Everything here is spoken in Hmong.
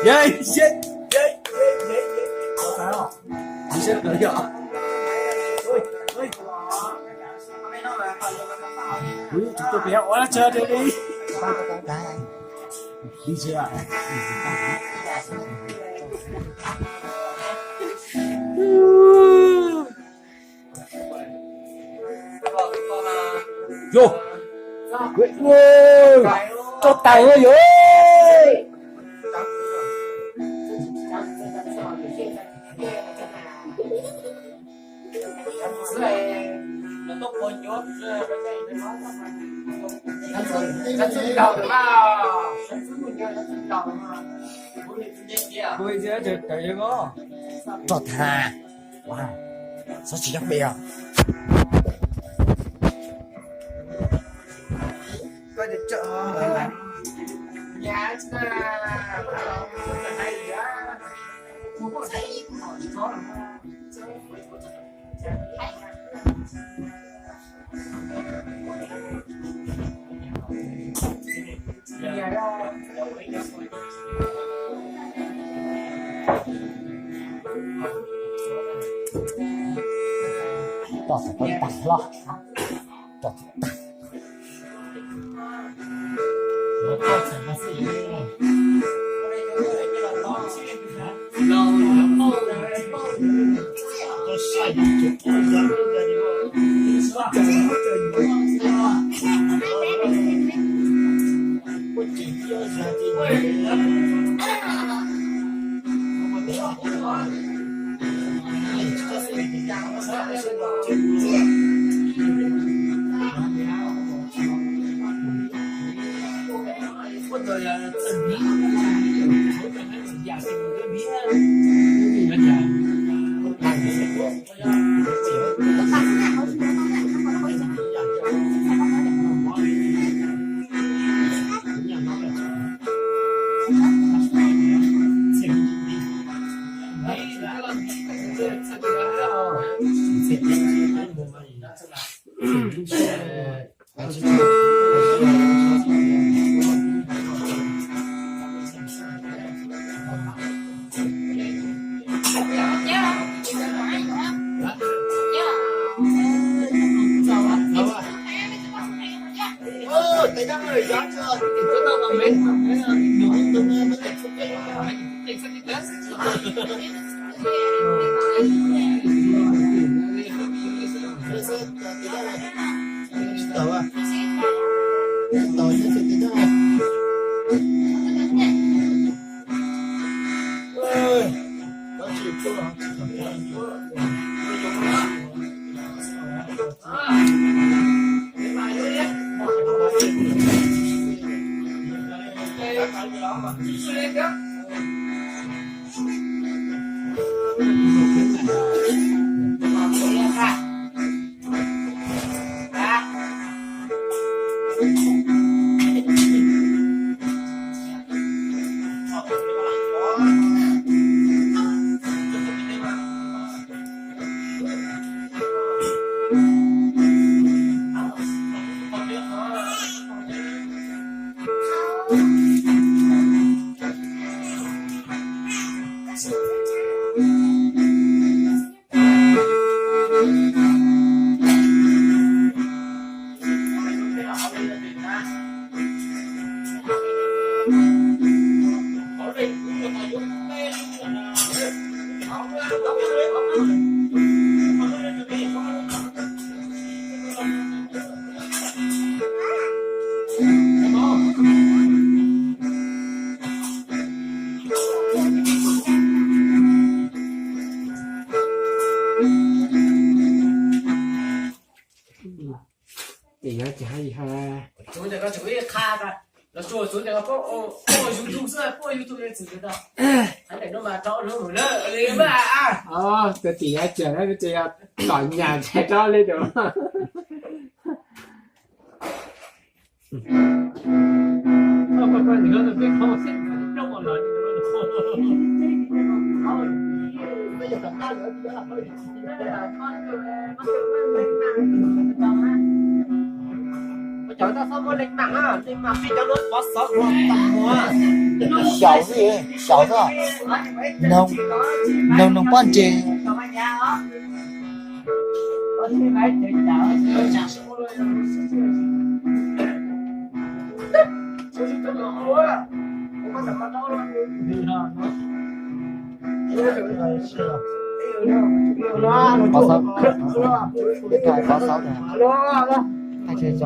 Yej, yej, yej, yej, yej, yej. Có cái không? Đi xếp tới kìa. Ui, ui. Ui, chúng tôi phải áo áo chờ đi đi. Đi chưa ạ? Yo, ui, cho tao nữa yo. Ui, tao tao tao tao. Ua, xav tsis dab pem os. Tos tau tag hlo. Tos tau tag. Ces yog ces hais, hais tsuv ces koj tseem ib qha, los tsuv tsuv ces koj pub ua YouTube xwb, pub ua YouTube xwb tau. Hais ntawm no mas rau lub mus lawm li mas. Tus tim yog tseem na ces yog kom nyam ntshe rau li tus. Cov no txhob muaj leej mam, leej mam pib cov lub pov xov ua tau mus. Xyaum xwb, xyaum xwb. Noog, noog noog pob ntseg. Pov xaub, pov xaub, pov xaub tias,